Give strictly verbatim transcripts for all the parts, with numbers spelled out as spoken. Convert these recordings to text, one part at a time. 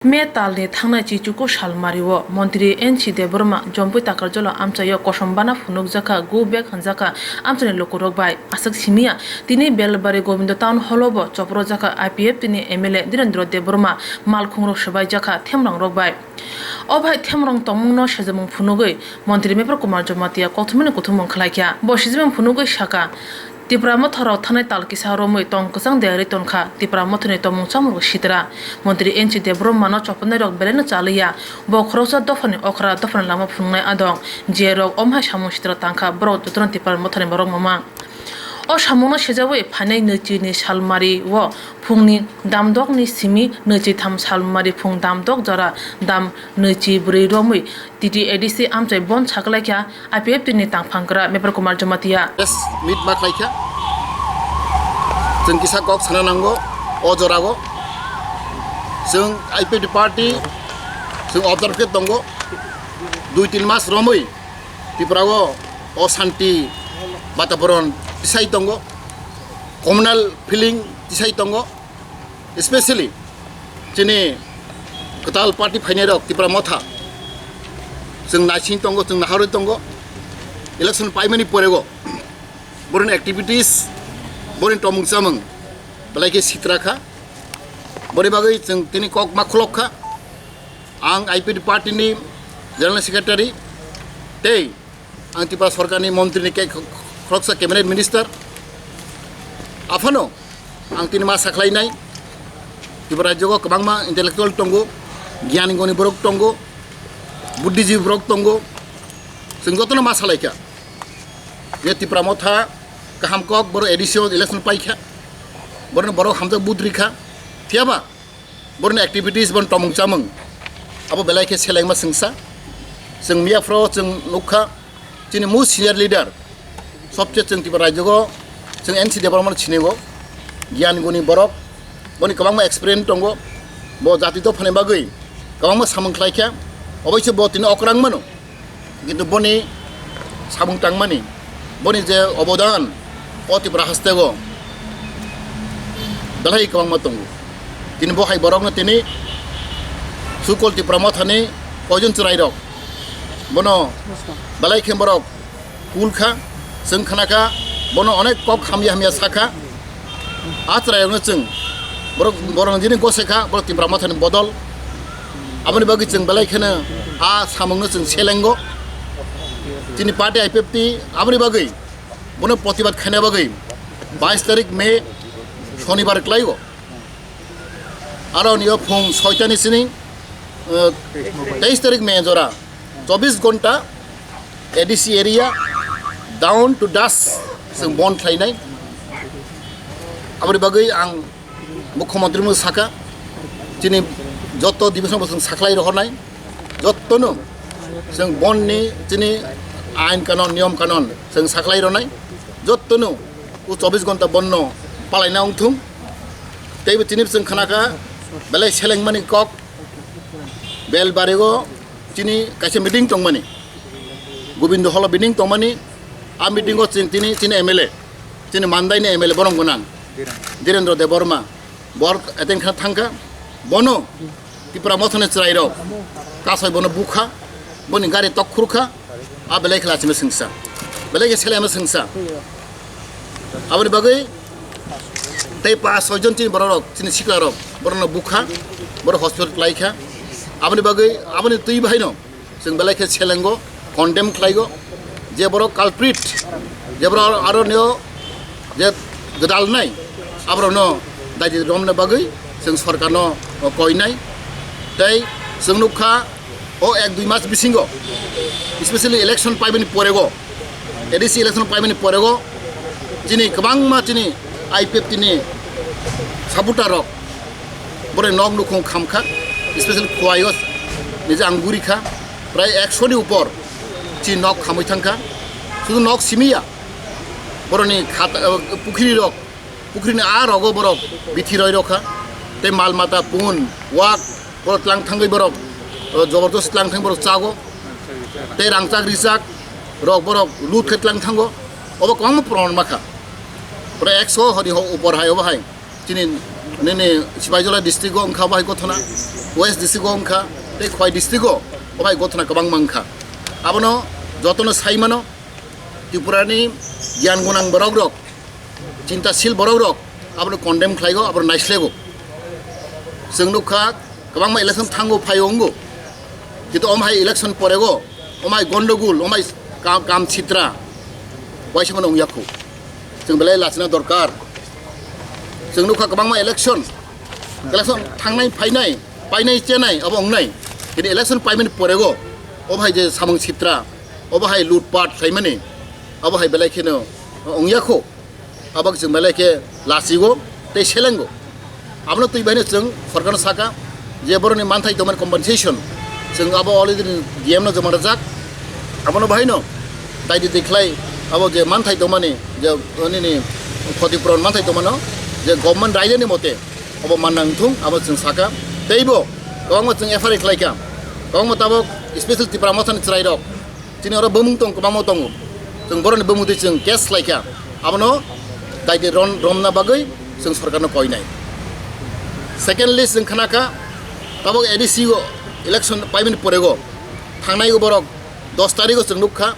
May talni thangnai chichuku salmario Montri N C Debbarma Jompui Takarjala amchaio kosom bana phunukjakha, go back hwnjakha amchaini lukurok bai. Aswk simiya, tini Belbari Gobindo Town Hallobo chopropjakha I P F T ni M L A Dhirendra Debbarma, malkhungrok swbaijakha themrangrok bai. O bai themrang tongmungno sejamung phunugwi Montri Mepar Kumar Jamatia kothomani kuthumung khlaikha. Bo sejamung phunugwi sakha, Tipra Motha rok thanai tal kisa romwi tong kwchang dayarwi tongkha. Tipra Mothani tongmung chamung rok sitra. Montri N C Debbarma no chopnai rok belai no chaliya. Bo khoroksa dophani okra dophani lama phunuknai adong. Je rok omhai samung sitra tangkha, borok jotono Tipra Mothani borok mamang. O samungno sejawi phainai nwichini salmari o phungni damdokni simi nwichitham salmari phung damdok jora dam nwichi bwrwi romwi T T A D C amchai bon saklaikha I P F T ni tangphangkra Mepar Kumar Jamatia. Press meet ma khlaikha. Chwng kisa kok sana nango o jorao. Chwng I P F T party chwng observe khe tongo. Dui tin mas romwi Tripura o osanti bataboron tisai tongo, communal feeling tisai tongo, especially chini kwtal party phainai rok Tipra Motha chwng naising tongo, chwng naharwi tongo. Election paimani porego boroni activities, boroni tomung chamung belai khe sitra kha. Boni bagwi chwng tini kok ma khulok kha. Ang I P F T party ni General Secretary tei ang Tripura Sorkar ni Montri ni khe khoroksa Cabinet Minister. Aphano ang tini ma sakhlainai, Tripura rajyo o kwbangma intellectual tongo, gyan goni borok tongo, buddhijibi borok tongo, chwng jotono ma salaikha je Tipra Motha kaham kok, borok A D C o election paikha, borokno borok hamjak vote rikha, phiyaba borokni activities, borokni tomung chamung abo belai khe selengma swngsa. Chwng miyaphoro chwng nukha, chini most senior leader, sobse chwng Tripura rajyo o chwng N C Debbarma no sinigo, gyan guni borok, boni kwbangma experience tongo, bo jati dophani bagwi kwbangma samung khlaikha, oboise bo tini okrang mano. Kintu boni samung tangmani, boni je obodan o Tripura hasteo belai kwbangma tongo. Tini bo hai borokno tini Sukol Tipra Mothani koijon chwrairok bono belai khe borok kul kha, chwng khna kha, bono onek kok hamya hamya sa kha. A chwrairokno chwng borok, borok jini gose kha, borok Tipra Mothani bodol. Aboni bagwi chwng belai kheno a samungno chwng selengo. Chini party I P F T aboni bagwi bono protibad khaina bagwi bais tarik May Shonibar kwlaigo. Aro nio phung soitani sini, eh, teis tarik May jora chobis gonta A D C area down to dusk chwng bon khlainai. Aboni bagwi ang Mukhyamantri no saka, chini joto division bo chwng saklai rohornai, jotono chwng bon ni chini ain kanon, niyom kanon chwng saklai ronai, jotono o chobis gonta bon no palaina wngthung. Teibo chini chwng khna kha belai selengmani kok, Belbari o chini kaisa meeting tongmani, Gobindo Hall o meeting tongmani, a meeting o chini, chini, chini M L A, chini Mandai ni M L A borok gwnang, Dhirendra Debbarma, bor attend kha thangkha, bono Tipra Mothani chwrairok kasai bono bukha, boni gari tok khurkha, a belai khe lachima swngsa, belai khe selema swngsa. Aboni bagwi tei pas soi jon chini borok rok, chini sikla rok, borok no bukha, borok hospital klai kha. Aboni bagwi, aboni twi bahai no chwng belai khe selengo, condemn khlaigo, je borok culprit, je borok aro neo je gwdal nai, aborok no daidi romna bagwi chwng sorkar no koinai. Tei chwng nukha, o ek dui mas bisingo, especially election paimani porego, A D C election paimani porego, chini kwbangma chini I P F T ni supporter rok, borok nok nukhung khamkha, especially Khowai o nije ang gurikha, prai ekso ni upor chini nok khamwi thangkha, sudu nok simiya, borokni khata, pukhiri rok, pukhrini a rogo borok bithi roi rokha, tei mal mata pun wak borok tlang thangwi borok, o, jobor josti tlang thang borok chago, tei rangchak richak rok borok lut khe tlang thango, obo kwbangma proman makha. Pura ekso hori ho upor hai obo hai chini nini Sipaijola district o wngkha, obo hai gothona, West district o wngkha, tei Khowai district o obo hai gothona kwbangma wngkha. Abono jotono sai mano, Tripurani giyan gonang borok rok, chintasil borok rok abono condemn khlaigo, abono naislego. Chwng nukha, kwbangma election thango phaio wngo, kintu omo hai election porego, omo hai gondogul, omo hai kam, kam sitra, waisa mano wngya kho. Chwng belai lachina dorkar. Chwng nukha kwbangma election, election thangnai phainai, painai chenai abo wngnai, kintu election paimani porego obo hai je samung sitra, obo hai lutpat khlaimani, abo hai belai kheno wngya kho. Abo chwng belai khe lachigo tei selengo. Abono twi baino chwng sorkarno saka je borokni manthai tongmani compensation chwng abo already D M no joma rwjak. Abono bahaino daidi dikhlai abo je manthai tongmani je nini khoti puron manthai tongmano je government raidani mote abo manna wngthung abo chwng saka. Teibo kwbangma chwng F I R khlaikha, kwbangma tabok special Tipra Mothani chwrairok Chini oro bumung tong, kwbangma tongo. Chwng borokni bumung twi chwng case khlaikha. Abono daidi ron-, romna bagwi chwng sorkarno koinai. Secondly, chwng khnakha, tabok A D C o election paimani porego thangnai o borok dos tarikh o chwng nukha,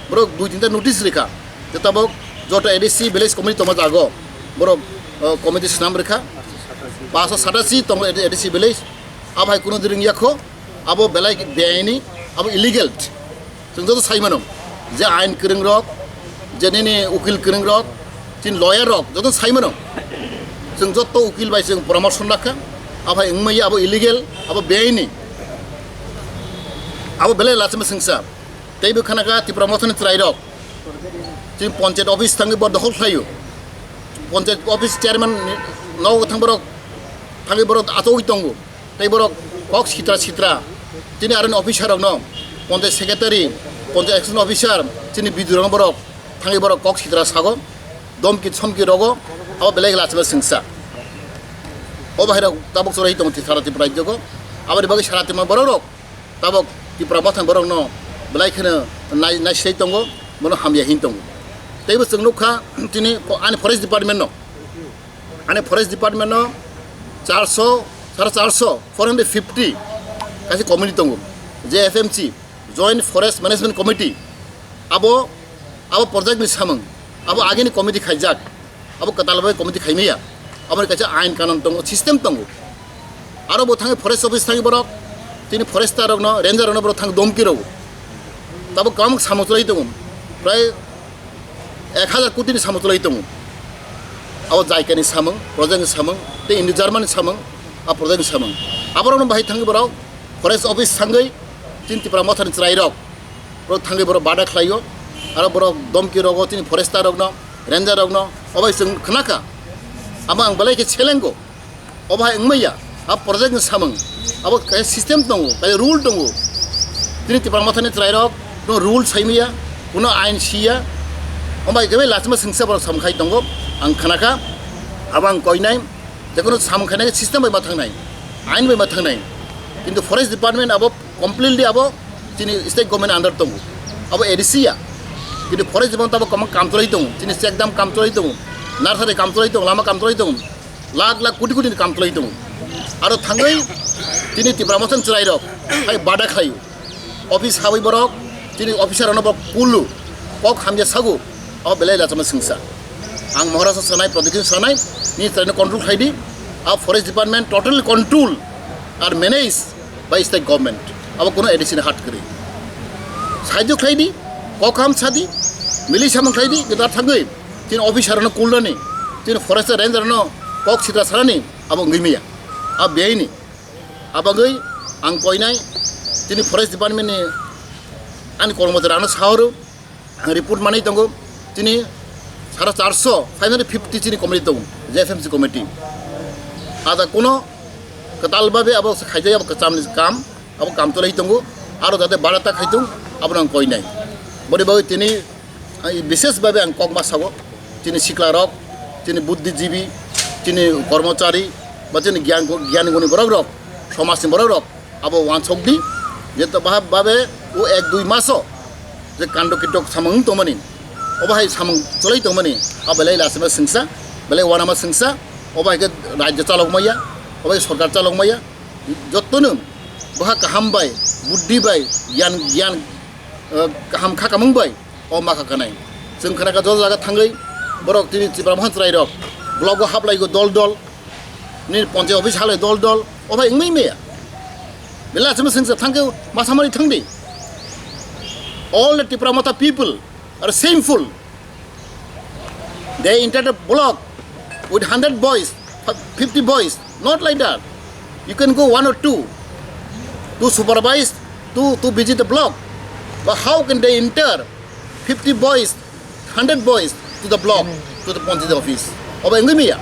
borok dui tinta notice rikha. Je tabok joto A D C village committee tongma jago, borok, o, committee swnam rikha. Paso satasi tongo A D C village. Abo hai kuno ringya kho, abo belai beaini, abo illegal. Chwng joto sai mano, je ain kwrwng rok, je nini ukil kwrwng rok, chini lawyer rok, joto sai mano. Chwng joto ukil bai chwng poramorso lakha, abo hai wngmaya, abo illegal, abo beaini. Abo belai lachima sengsa. Teibo khanakha Tipra Mothani chwrairok. Chini panchayat office thangwi bo dokhol khlaio. Panchayat office chairman ni nogo thang borok thangwi borok achogwi tongo. Tei borok kok sitra sitra. Chini aroni officer rokno, panchayat secretary, panchayat action officer, chini B D O rokno borok thangwi borok kok sitra sago. Domki somki rogo, abo belai lachima sengsa. O bahai rok tabok chwrai tongo Tripura, Tripura rajyo go. Aboni bagwi sara Tripura borok rok tabok Tipra Mothani borokno belai kheno nai-, naisai tongo, bono hamya hin tongo. Teibo chwng nukha chini ani forest department no, ani forest department no charso, sara charso, four hundred fifty kaisa committee tongo, J F M C, Joint Forest Management Committee. Abo, abo project ni samung, abo agini committee khaijak. Abo kwtal bai committee khaimaya. Aboni kaisa ain kanon tongo, system tongo. Aro bo thangwi forest office thangwi borok, tini forester rokno, ranger rokno borok thang domki rwo. Tabok kwbangma samung chwlai tongo. Prai ek hazar koti ni samung chwlai tongo. Abo jaikani samung, project ni samung, tei Indo German ni samung, a project ni samung. Aborokno bahai thangwi borok forest office thangwi, tini Tipra Mothani chwrairok. Borok thangwi borok bada khlaio, aro borok domki rogo, tini forester rokno, ranger rokno, obai chwng khnakha. Abo ang belai khe selengo. Obo hai wngmaya, a project ni samung. Abo kaisa system tongo, kaisa rule tongo. Tini Tipra Mothani chwrairok, kuno rule saimaya, kuno ain siya. Obai khe bai lachima sengsa borok samung khai tongo, ang khnakha. Abo ang koinai, jekono samung khainai system bai ma thangnai, ain bai ma thangnai. Kintu forest department abo completely abo chini state government under tongo. Abo A D C ya. Kintu forest department abo kwbang kam chwlai tongo. Chini check dam kam chwlai tongo. Nursery kam chwlai tongo, lama kam chwlai tongo. Lakh lakh koti koti ni kam chwlai tongo. Aro thangwi chini Tipra Mothani chwrairok hai bada khlaio. Office hawi borok, chini officer rokno borok kulu, kok hamya sago, abo belai lachama sengsa. Ang Maharashtra sanai, Pradyut sanai, ni chwraino control khlaidi, a forest department totally control ar manage by state government. Abo kuno A D C ni hat kwrwi. Saijo khlaidi, kok ham sadi, mili samung khlaidi, gita thangwi, chini officer rokno kulnani, chini forest ranger rokno kok sitra sanani, abo wngwi maya. A beaini. Abagwi ang koinai chini forest department ni ani kormochari ano sahoro ang report manwi tongo chini sara charso five hundred fifty chini committee tongo J F M C committee. Ada kuno kwtal babe abo khaijai abo kwchamni kam abo kam chwlai tongo aro jate barata khaitung abono ang koinai. Boni bagwi tini Ang bishesh bhabe ang kok ma sago, chini sikla rok, chini buddhijibi, chini kormochari, ba chini gyan, gyan guni borok rok, somaj ni borok rok, abo wansok di, je to bhab bhabe o ek dui maso je kando kitok samung tongmani, obo hai samung chwlai tongmani, abo belai lachima sengsa, belai wanama sengsa, Obo hai khe rajya chalok maya, obo hai sorkar chalok maya. Jotto nwng bwkha kaham bai, buddhi bai, giyan, giyan, eh, kaham kha kamung bai o ma kha kanai. Chwng khana kha joto jaga thangwi borok tini Tipra Mohan chwrairok block o haplaigo dol dol, nini ponchayat office halai dol dol, obo hai wngwi maya. Belai aswk swngsa thangkhe masamani thangdi. All the Tipra Motha people are shameful. They entered a block with hundred boys, fifty boys, not like that. You can go one or two to supervise, to, to visit the block. But how can they enter fifty boys, hundred boys to the block, to the panchayat office? Obo wngwi maya.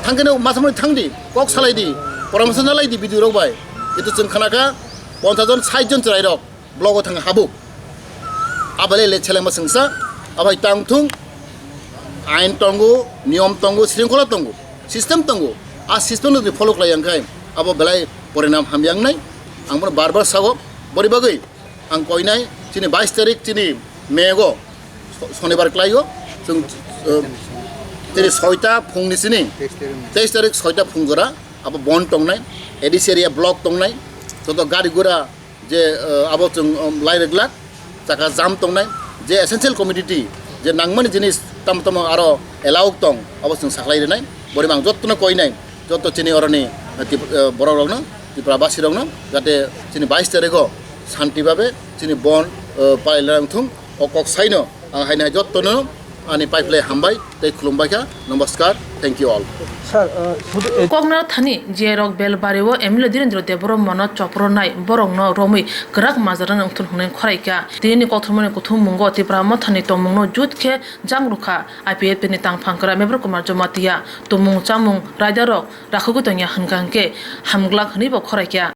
Thangkhe no masamani thangdi, kok salaidi, poramorso nalaidi B D O rok bai. Itu chwng khana kha ponchash jon, sait jon chwrairok block o thang habu. Abalai le chelengma sengsa, abai tang thung, ain tongo, niyom tongo, sringkhola tongo, system tongo. A system no follow khlai yang khai, abo belai porinam hamyang nai. Ang bono bar bar sago, bori bagwi ang koinai, chini bais tarik, chini May go, so-, sonibar klai go, chwng, eh, chini soita phungni chini, teis tarik soita phung jora, abo bon tongnai, A D C area block tongnai, joto gari gura, je, eh, abo chwng, um, lai rwglak, chaka jam tongnai, je essential commodity, je nangmani jinis tamo tamo aro allow tong, abo chwng saklai rwnai, bori mang jottono koinai, jotto chini oroni, eh, Tip-, eh, borok rokno, Tripura basi rokno, jate chini bais tarikho santi babe chini bon, eh, palai lang thung, o kok saino. Ang haino hai jottono ani paiplai hambai tei khulumbai kha. Namaskar. Thank you all. Sir, uh, শুধু এ- Koknathani J Rok Belbari o M L A Dhirendra Debbarma no chopronai borok no romwi kwrak majra nang thun hwnwi khorai kha. Tini ni koktharmani kuthum mungo Tipra Mothani tongmung no jut khe jang rwkha I P F T ni tangphang kwra Mevar Kumar Jamatia. Tumung chamung raida rok rakhogwi tongya hwnkha hwnkhe hamglak hwnwi bo khorai kha.